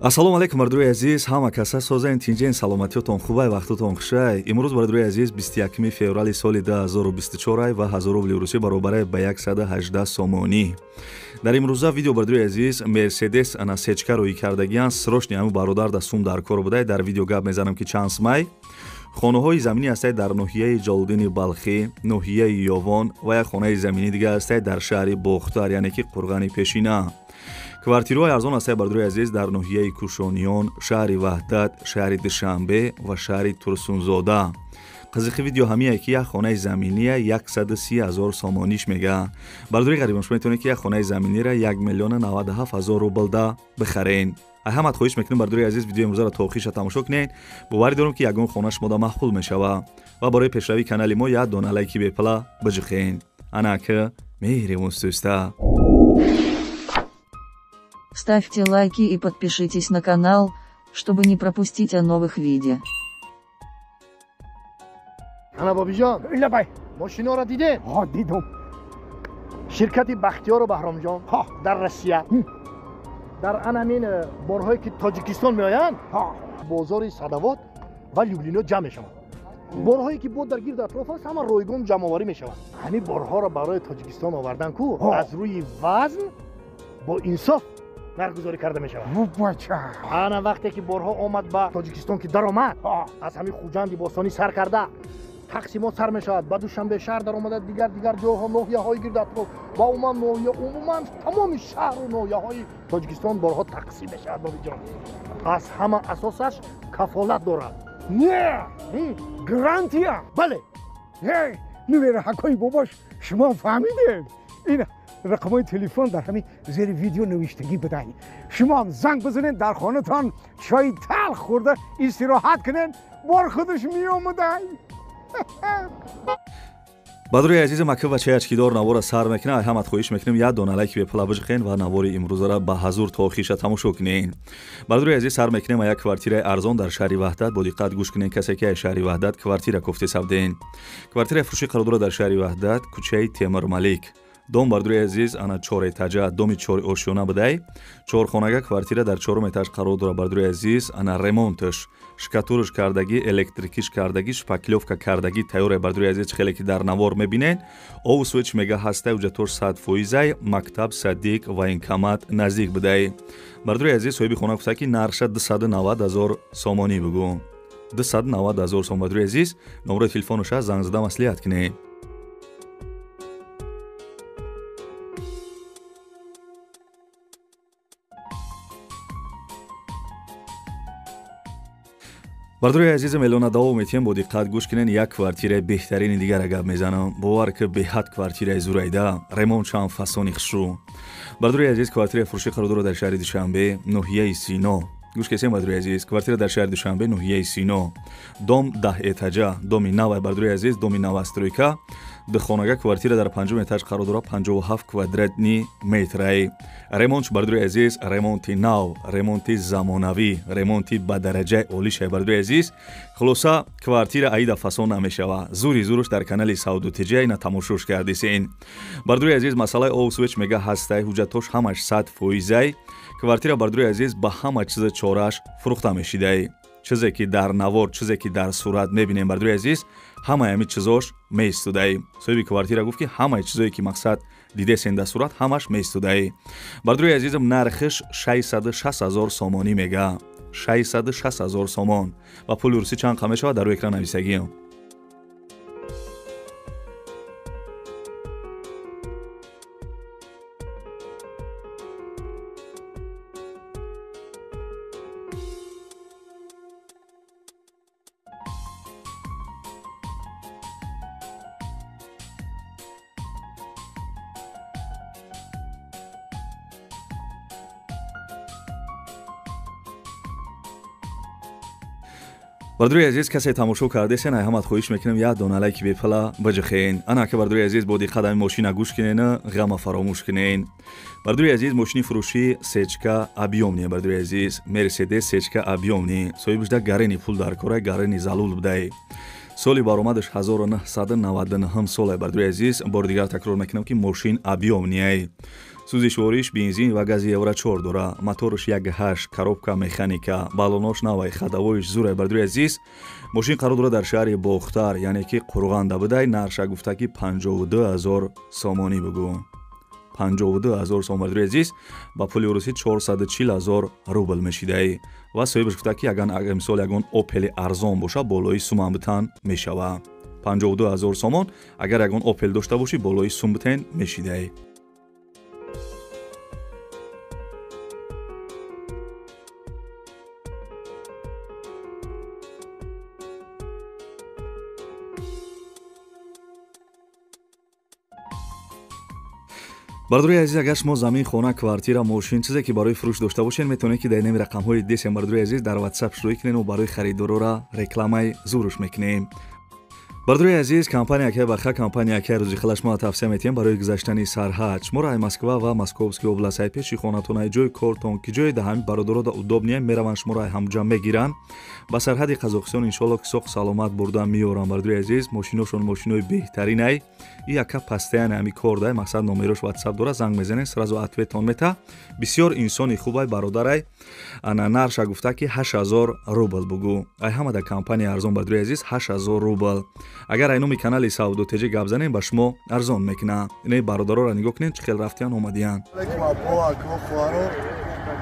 Ассалому алайкум, бардорои азиз, ҳама каса созаен, тинҷен, саломатиётон хубай, вақтотон хушай. Имрӯз, бардорои азиз, 21 феврали соли 2024 ва 1000 рубли русӣ баробаре ба 118 сомонӣ. Дар имрӯза видео, бардорои азиз, Мерседес ана сечка рӯй кардагиян, срочно ҳамун бародар да сум дар кор будай. Дар видео гап мезанам, ки чанд май хонаҳои заминӣ ҳастай дар ноҳияи Ҷалолиддини Балхӣ, ноҳияи Ёвон ва як хонаи заминӣ дига ҳастай дар шаҳри Бохтар, яъне ки Қурғани пешина. Квартираҳои арзон ҳастай, бардорои азиз, дар ноҳияи Кушониён, шаҳри Ваҳдат, шаҳри Душанбе ва шаҳри Турсунзода. Қызиқи видео ҳамие, ки як хонаи заминия 130 ҳазор сомониш мега. Бардорои ғарибон, шумо метавонед, ки як хонаи заминира 1 миллиона 97 ҳазор рублда бихарен. Ҳамат хоҳиш мекунем, бардорои азиз, видеои имрӯзаро то охириша тамошо кунед. Боварӣ дорам, ки ягон хона шумода маъқул мешава ва барои пешравии канали мо як дона лайки бепала биҷиқен. Анака меҳрибон сӯста. Ставьте лайки и подпишитесь на канал, чтобы не пропустить о новых видео. Ана бобиҷон, лабай, мошиноро дидед? Ҳа, дидум. Ширкати Бахтиёру Баҳромҷон ҳа дар Россия дар ан ҳамин борҳое, ки Тоҷикистон меоянд, ҳа бозори Садавод ва Люблино ҷамъ мешаванд. Борҳое, ки бо дар гирду атроф аст, ҳама ройгон ҷамъоварӣ мешаванд. Ҳамин борҳоро барои Тоҷикистон овардан ку аз рӯи вазн бо инсоф нархгузорӣ карда мешавад. Бача, ана вақте ки борҳо омад ба Тоҷикистон, ки даромад, аз ҳамин Хуҷанди бостонӣ сар карда тақсимот сар мешавад, ба Душанбе шаҳр даромада, дигар дигар ҷойҳо, ноҳияҳои гирду атроф ва умуман ноҳия, умуман тамоми шаҳру ноҳияҳои Тоҷикистон борҳо тақсим мешавад. Бобиҷон, аз ҳама асосаш кафолат дорад. Не, гарантия. Бале. Нувераҳакои бобош, шумо фаҳмидед, ин рақамҳои телефон дар ҳамин зери видео навиштагӣ будай. Шумоам занг бизанед, дар хонатон чойи талх хӯрда истироҳат кунед, бор худаш меомадай. Бардорои азизам, ака ва чаячкидор навора сар мекунам. Ҳамат хоҳиш мекунем, як дона лайки бепала биҷиқен ва навори имрӯзаро ба ҳазур то охириша тамошо кунен. Бардорои азиз, сар мекунем як квартираи арзон дар шаҳри Ваҳдат. Бо диққат гӯш кунен, касе ки аз шаҳри Ваҳдат квартира кофте савден. Квартираи фурӯшӣ қарор дорад дар шаҳри Ваҳдат, кӯчаи Темурмалик. Дом, бардорои азиз, ана чор этажа, доми чори ошёна будай. Чорхонага квартира дар чорум этаж қарор дорад, бардорои азиз. Ана ремонтш, шкатурш кардагӣ, электрикиш кардагӣ, шпаклёвка кардагӣ тайёре, бардорои азиз, хеле ки дар навор мебинед. Обу свеч мега ҳастай, уҷатош 100%, мактаб, садик, военкомат наздик будай. Бардорои азиз, соҳиби хона гуфта, ки нархша 290 ҳазор сомонӣ бугӯ. 290 ҳазор сом, бардорои азиз, номерои телефонуша занг зада маслиҳат кунед. Бардорои азизам, элона давом метиҳем, бо диққат гӯш кунен, як квартираи беҳтарини дигара гап мезанам. Бовар ки беҳад квартираи зурайда, ремонт чанд фасони хушрӯ. Бардорои азиз, квартираи фурӯшӣ қарор дорад дар шаҳри Душанбе, ноҳияи Сино. Гӯш кесем, бардорои азиз, квартира дар шаҳри Душанбе, ноҳияи Сино. Дом 10 этажа, доми навай, бардорои азиз, доми новостройка. Духонага квартира дар панҷум этаж қарор дорад, 57 квадратни метрай. Ремонт, бардорои азиз, ремонти нав, ремонти замонавӣ, ремонти ба дараҷаи олишай, бардорои азиз. Хулоса, квартира аида фасон намешава. Зури зуруш дар канали Сауду ТЖ ина тамошош кардисен. Бардорои азиз, масъалаи обу свеч мега ҳастай, ҳуҷҷатош ҳамаш 100%. Квартира, бардорои азиз, ба ҳама чиза чорааш фурӯхта мешидай. Чизе ки дар навор, чизе ки дар сурат мебинем, бардорои азиз, ҳамаи ҳамин чизош меистодай. Соҳиби квартира гуфт, ки ҳамаи чизое ки мақсад дидесен дар сурат, ҳамаш меистодай. Бардорои азизам, нархиш 660 ҳазор сомонӣ мега. 660 ҳазор сомон. Ва пули русӣ чанд қа мешавад, дар рӯи экран нависагиам. Бардорои азиз, касе тамошо кардесен, ҳамат хоҳиш мекунем, як дона лайки бепала биҷиқен. Ана ка, бардорои азиз, бо диққат ҳамин мошина гӯш кунен, ғама фаромӯш кунен. Бардорои азиз, мошини фурӯшӣ сечка объёмный, бардорои азиз, Мерседес сечка объёмный. Соҳибаш да гарени пул дар кора, гарени залул будай. Соли баромадаш 1999 соле, бардорои азиз. Бори дигар такрор мекунам, ки мошин объёмный. Сӯзишвориш бензин ва гази Евро 4 дора. Моторш 1.8, коробка механика, баллонош навай, ходовойш зурай бардори азиз. Мошин қарор дорад дар шаҳри Бохтар, яъне ки Қурғанда будай, нарша гуфта ки 52 000 сомонӣ бугӯ. 52 000 сом бардори азиз, ба пули русӣ 440 000 рубл мешидай. Ва соҳибаш гуфта ки агар мисол ягон Опели арзон боша, болои сумам битан мешава. 52 000 сомон, агар ягон Опел дошта бошӣ, болои сум битен мешидай. Бардори азиз, агар шумо замин, хона, квартира, мошин, чизе ки барои фурӯш дошта бошед, метавонед ки дар инами рақамҳои десем бардори азиз дар WhatsApp шурӯъ кунед ва барои харидорора рекламаи зуруш мекунем. Бардори азиз, компания Акай Барха, компания Акай Рӯзихала шумо тавсия метиҳем барои гузаштани сарҳад. Шуморо ай Москва ва Московский област, ай пеши хонатон, ай ҷои кортон, ки ҷои да ҳами бародаро да удобния мераванд, шуморо ай ҳамҷа мегиранд. Ба сарҳади Қазоқистон иншоалло ки соқ саломат бурда меоранд. Бардори азиз, мошиношон мошинои беҳтарин ай. И яка пастаян ҳами кор дай, мақсад номерош WhatsApp дора, занг мезанед, сразу ответон мета. Бисёр инсони хуб ай бародарай. Ана нарша гуфта ки 8000 рубл бугӯ. Ай ҳама да компания арзон бардори азиз 8000 рубл. Агар ай номи канали Савдо ТЖ гап занем, ба шумо арзон мекунад. Инаи бародароро нигоҳ кунед, чӣ хел рафтиян омадиян.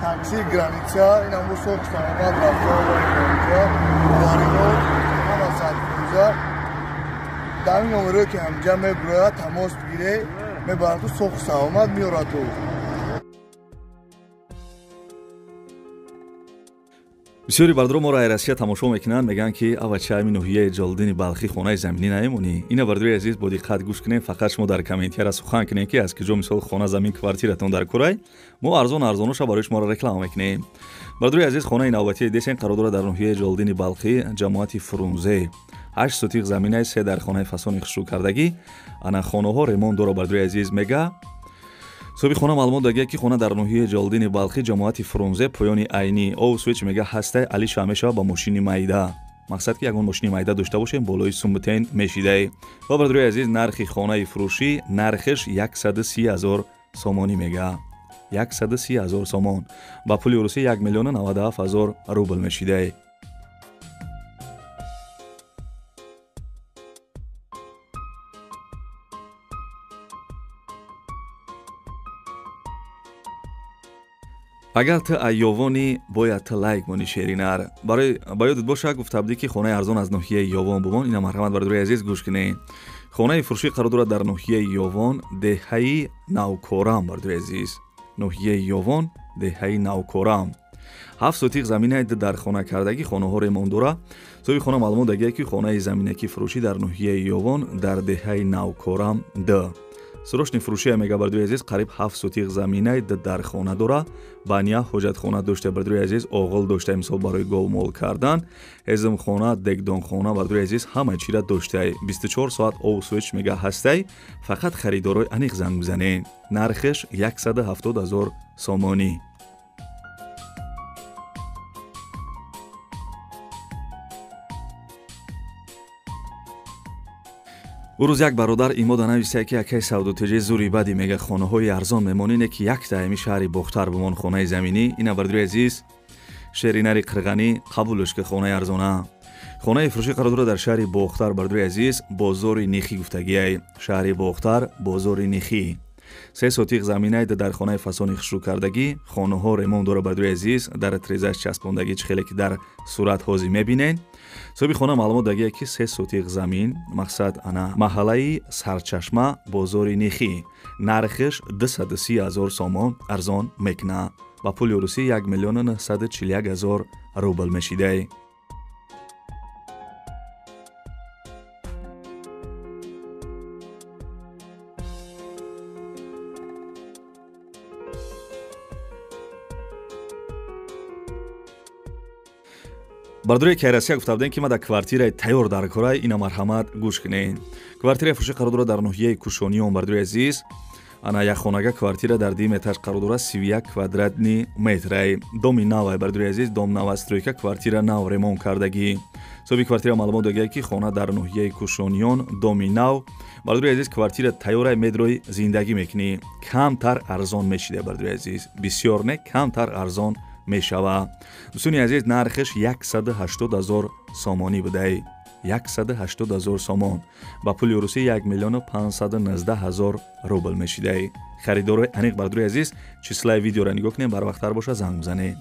Такси граница, инам соқ саломат рафта граница, бовариҳо ҳама 100%. Дар ин номерое ки ҳамҷа мебурояд, тамос бигире, мебарад ту соқ саломат меорад ту. Бисёри бардоро моро ай Россия тамошо мекунанд, мегӯянд ки авача ҳамин ноҳияи Ҷалолиддини Балхӣ хонаи заминӣ намемонӣ. Ина бардори азиз, бо диққат гӯш кунед, фақат шумо дар комментияра сухан кунед ки аз куҷо мисол хона, замин, квартиратон дар курай. Мо арзон арзоноша барои шуморо реклама мекунем. Бардори азиз, хонаи навбатии десен қарор дорад дар ноҳияи Ҷалолиддини Балхӣ, ҷамоати Фрунзе. 8 сотиқ заминаи, 3 дар хонаи фасони хушрӯкардагӣ. Ана хонаҳо ремонт дора бардори азиз мега. Соҳиби хона маълумот дагия ки хона дар ноҳияи Ҷалолиддини Балхӣ, ҷамоати Фрунзе, поёни Айнӣ. Ов свеч мега ҳастай, алиша мешава ба мошини майда. Мақсад ки ягон мошини майда дошта бошем, болои сумбутен мешидай. Ва бардори азиз, нархи хонаи фурӯшӣ нархеш 130 000 сомонӣ мега. 130 000 сомон. Ба пули русӣ 1 097 000 рубл мешидай. Агар ту айёвонӣ, бояд ту лайк монӣ шеринар. Барои ба ёдат боша, гуфта будӣ ки хонаи арзон аз ноҳияи Ёвон бумон. Ина марҳамат бардори азиз, гӯш кунед. Хонаи фурӯшӣ қарор дорад дар ноҳияи Ёвон, деҳаи Навкорам, бардори азиз. Ноҳияи Ёвон, деҳаи Навкорам. 7 сотиқ заминаи дар хона кардагӣ, хонаҳо ремонт дора. Соҳиби хона маълумот дагия ки хонаи заминакӣ фурӯшӣ дар ноҳияи Ёвон, дар деҳаи Навкорам д. Срочни фурӯшия мега бардори азиз, қариб 7 сотиқ заминаи дар хона дора. Баня, ҳоҷатхона дошта бардори азиз, оғил дошта, мисол барои говмол кардан, ҳезмхона, дегдонхона бардори азиз, ҳама чира доштай. 24 соат ов свеч мега ҳастай. Фақат харидорои аниқ занг бизанед. Нархеш 170 000 сомонӣ. Ӯ рӯз як бародар имода нависта ки акай Савдо ТЖ зури бади мега хонаҳои арзон мемонӣ, не ки якта ҳами шаҳри Бохтар бимон хонаи заминӣ. Ина бардори азиз, шеринари қирғанӣ қабулш ки хонаи арзона. Хонаи фурӯшӣ қарор дорад дар шаҳри Бохтар, бардори азиз, бозори Нихӣ гуфтагиай. Шаҳри Бохтар, бозори Нихӣ. 3 сотиқ заминаи дар хонаи фасони хушрӯкардагӣ, хонаҳо ремонт дора бардори азиз, дар трезаш часпондагӣ, чӣ хеле ки дар сурат ҳозир мебинед. Соҳиби хона маълумот дагия ки 3 сотиқ замин, мақсад ана маҳаллаи Сарчашма, бозори Нихӣ. Нархиш 230 000 сомон арзон мекунад. Ба пули русӣ 1 941 000 рубл мешидай. Бардори ки Россия гуфта будем ки ма дар квартираи тайёр дар корай, ина марҳамат гӯш кунед. Квартираи фурӯшӣ қарор дорад дар ноҳияи Кушониён, бардори азиз. Ана якхонага квартира дар 2 метр қарор дорад, 31 квадратни метрай. Доми навай, бардори азиз, дом нава стройка, квартира нав ремонт кардагӣ. Соҳиби квартира маълумот додагиай, ки хона дар ноҳияи Кушониён, доми нав. Бародари азиз, квартира тайёрай, медрои зиндагӣ мекунӣ, камтар арзон мешида, бародари азиз, бисёр не, камтар арзон мешава. Дӯстони азиз, нархаш 180 000 сомонӣ будай, 180 000 сомон, ба пули русӣ 1 519 000 рубл мешидай. Харидорои аниқ, бародари азиз, числаи видеоро нигоҳ кунем, барвақттар боша занг бизанед.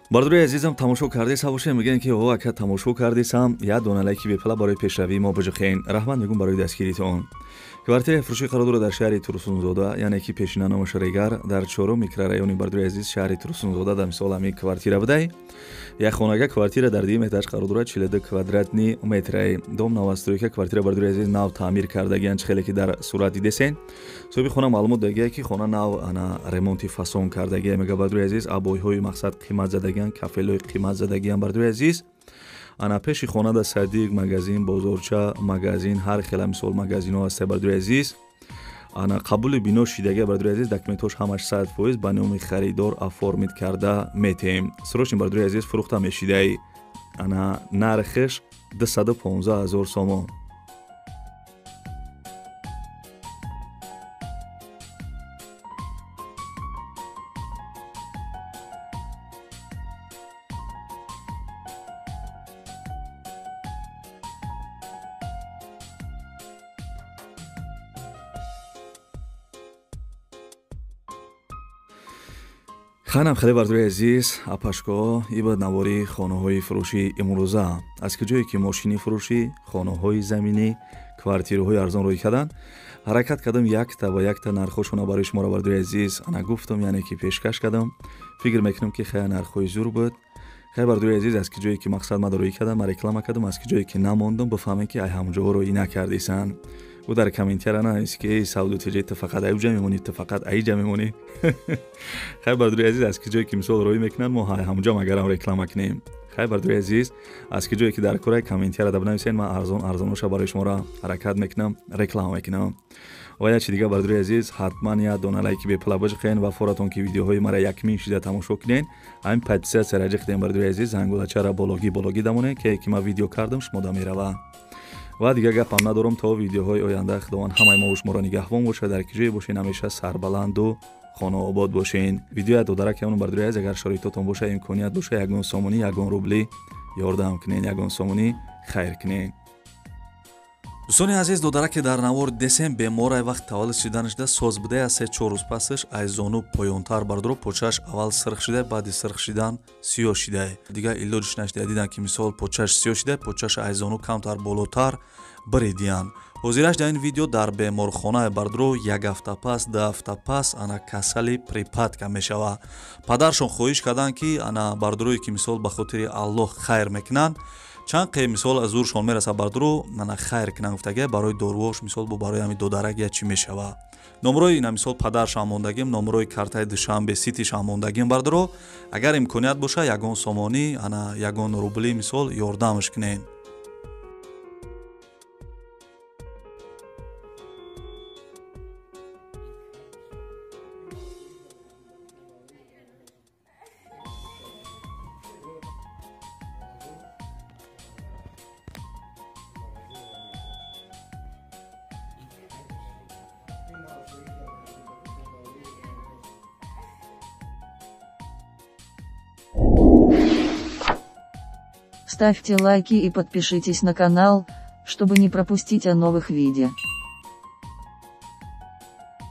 Бародари азизам, тамошо кардеса бошем, мегӯянд ки о ака, тамошо кардесам, як дона лайки бепала барои пешравии мо биҷухен. Раҳмат мегӯм барои дастгиритон. Квартираи фурӯшӣ қарор дорад дар шаҳри Турсунзода, яъне ки пешина номаш Регар, дар чорум микрорайони, бародари азиз, шаҳри Турсунзода. Дар мисол ҳамин квартира будай, як хонага квартира дар дуюм этаж қарор дорад, 42 квадратный метрай, дом новостройка. Квартира, бародари азиз, нав таъмир кардагиан, чӣ хеле ки дар сурат дидесен. Соҳиби хона маълумот додагия, ки хона нав ана ремонти фасон кардагия, мега, бародари азиз, обойҳои мақсад қимат задагиан, кафелҳои қимат задагиан, бародари азиз. Ана пеши хона да садик, магазин, бозорча, магазин, ҳар хела мисол магазинҳо ҳаста, бародари азиз. Ана қабули бино шидагия, бародари азиз, документҳош ҳамаш 100% ба номи харидор оформить карда метем. Срочно, бародари азиз, фурӯхта мешидай. Ана нархаш 215 000 сомон. Ханам хеле, бародари азиз, апашко, ибад навори хонаҳои фурӯшии имрӯза. Аз куҷое ки мошини фурӯшӣ, хонаҳои заминӣ, квартираҳои арзон рӯй карданд, ҳаракат кардам якта ба якта нархҳошона барои шуморо, бародари азиз, ана гуфтам, яъне ки пешкаш кардам. Фикр мекунам, ки хеле нархҳои зур буд. Хай, бародари азиз, аз куҷое ки мақсад ма рӯй кардам, ма реклама кардам, аз куҷое ки намондам, бифаҳмем, ки ай ҳамҷоҳо рӯй накардисан. Ӯ дар комментария нанавист, ки эй савду теҷа, ту фақат айуҷа мемонӣ, ту фақат аиҷа мемонӣ. Хай, бародари азиз, аз куҷое ки мисол рӯй мекунанд, мо ҳамҷо магарам реклама кунем. Хай, бародари азиз, аз куҷое ки дар кораи комментария да бинависед, ман арзон арзоноша барои шуморо ҳаракат мекунам, реклама мекунам. Ва як чи дига, бародари азиз, ҳатман як дона лайки бепала биҷиқен ва форатон, ки видеоҳои мара якмин шида тамошо кунен, ҳамин подписаться раҷиқ кунен, бародари азиз, зангулачара бологӣ бологӣ дамонен, ки ман видео кардам, шумо да мерава. Ва дигар гапам надорам. То видеоҳои оянда Худованд ҳамаи мо шуморо нигаҳбон бошад. Дар киҷое бошен, ҳамеша сарбаланду хонаобод бошен. Видеоя додарак ямон, бародари азиз, агар шароитотон боша, имконият боша, ягон сомонӣ, ягон рубли ёрдам кунен, ягон сомонӣ хайр кунен. Дӯстони азиз, додараке дар навор десем беморай, вақт таваллуд шиданашда соз будая, аз 3-4 рӯз пасаш аз зону поёнтар, бардоро, почаш аввал сирх шидай, баъди сирх шидан сиёҳ шидай, дигар илоҷиш нашидай. Дидан, ки мисол почаш сиёҳ шидай, почаша аз зону камтар болотар биридиян. Ҳозираш дар ин видео дар беморхонаи, бардоро, як ҳафта пас, 2 ҳафта пас ана касали припадка мешава. Падаршон хоҳиш карданд, ки ана бардорое, ки мисол ба хотири Аллоҳ хайр мекунанд, чанд қе мисол аз зуршон мераса, бардоро, ана хайр кунанд гуфтага, барои доруош, мисол бо барои ҳами додарак я чӣ мешава. Номрои ина мисол падаршам мондагим, номрои картаи Душанбе Ситишам мондагим, бардоро, агар имконият боша, ягон сомонӣ, ана ягон рубли мисол ёрдамш кунед. Ставьте лайки и подпишитесь на канал, чтобы не пропустить о новых видео.